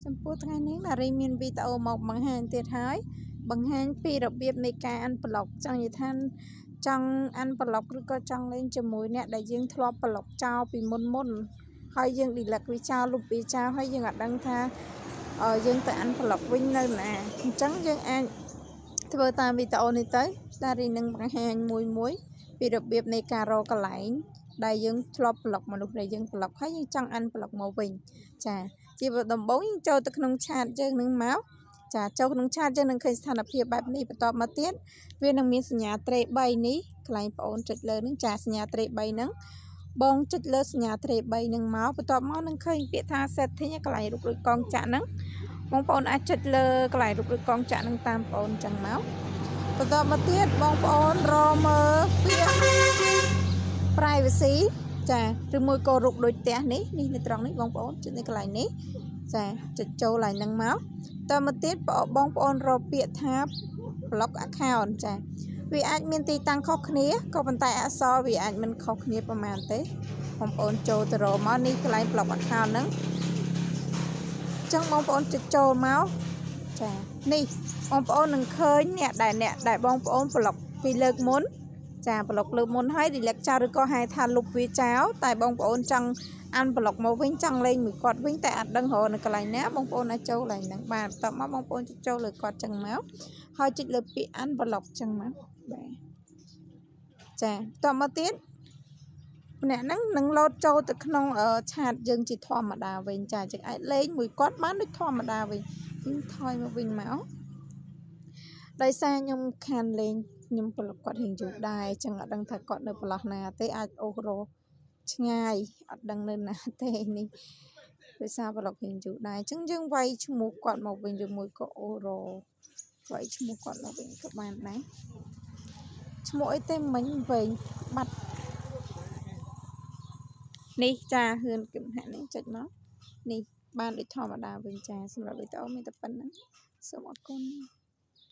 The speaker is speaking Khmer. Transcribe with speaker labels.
Speaker 1: ចំពោះថ្ងៃនេះ ដារីមានវីដេអូមកបង្ហាញទៀតហើយបង្ហាញពីរបៀបនៃការ unblock ចង់និយាយថាចង់ unblock ឬក៏ចង់លេងជាមួយអ្នកដែលយើងធ្លាប់ប្លុកចោលពីមុនមុនហើយយើង delete វាចោលលុបវាចោលហើយយើងអត់ដឹងថាយើងទៅ unblock វិញនៅណាអញ្ចឹងយើងអាចធ្វើតាមវីដេអូនេះទៅដារីនឹងបង្ហាញមួយមួយពីរបៀបនៃការរកកន្លែងដែលយើងធ្លាប់ប្លុកមនុស្សដែលយើងប្លុកហើយយើងចង់ unblock មកវិញចាជាដំបូងយើងចូលទៅក្នុង chat យើងនឹងមកចាចូលក្នុង chat យើងនឹងឃើញស្ថានភាពបែបនេះបន្តមកទៀតវានឹងមានសញ្ញាត្រេ3នេះកន្លែងបងអូនចុចលើនឹងចាសញ្ញាត្រេ3ហ្នឹងបងចុចលើសញ្ញាត្រេ3នឹងមកបន្ទាប់មកនឹងឃើញពាក្យថា setting កន្លែងរូបដូចកងចាក់ហ្នឹងបងប្អូនអាចចុចលើកន្លែងរូបដូចកងចាក់ហ្នឹងតាមបងប្អូនចឹងមកបន្តមកទៀតបងប្អូនរមើលពាក្យ privacy ចាឬមួយក៏រូបដូចផ្ទះនេះនេះនៅត្រង់នេះបងប្អូនចុចនៅកន្លែងនេះចាចុចចូលឡើងហ្នឹងមកតមកទៀតបងប្អូនរកពាក្យថា block account ចាវាអាចមានទីតាំងខុសគ្នាក៏ប៉ុន្តែអក្សរវាអាចមិនខុសគ្នាប្រហែលទេបងប្អូនចូលទៅរកមកនេះកន្លែង block account ហ្នឹងអញ្ចឹងបងប្អូនចុចចូលមកចានេះបងប្អូននឹងឃើញអ្នកដែលបងប្អូនប្លុកពីលើកមុនចាប្លុកលើកមុនហើយ delete ចោលឬក៏ហៅថាលុបវាចោលតែបងប្អូនចង់ unblock មកវិញចង់លេងមួយគាត់វិញតែអត់ដឹងរកនៅកន្លែងណាបងប្អូនអាចចូលកន្លែងហ្នឹងបានបន្ទាប់មកបងប្អូនចុចចូលលើគាត់ចឹងមកហើយចុចលើពាក្យ unblock ចឹងមកបាទចាបន្ទាប់មកទៀតម្នាក់ហ្នឹងនឹងលោតចូលទៅក្នុង chat យើងជាធម្មតាវិញចាចឹងអាចលេងមួយគាត់បានដូចធម្មតាវិញខ្ញុំថយមកវិញមកដោយសារខ្ញុំខានលេងខ្ញុំប្លុកគាត់រៀងយូរដែរចឹងអត់ដឹងថាគាត់នៅប្រឡោះណាទេអាចអូសរឆ្ងាយអត់ដឹងនៅណាទេនេះ ដោយសារប្លុករៀងយូរដែរអញ្ចឹងយើងវាយឈ្មោះគាត់មកវិញឬមួយក៏អូរវាយឈ្មោះគាត់មកវិញក៏បានដែរឈ្មោះអីទេមិញវែងបាត់នេះចាហឿនគឹមហាក់នេះចុចមកនេះបានដូចធម្មតាវិញចាសម្រាប់វីដេអូមានតែប៉ុណ្្នឹងសូមអរគុណ។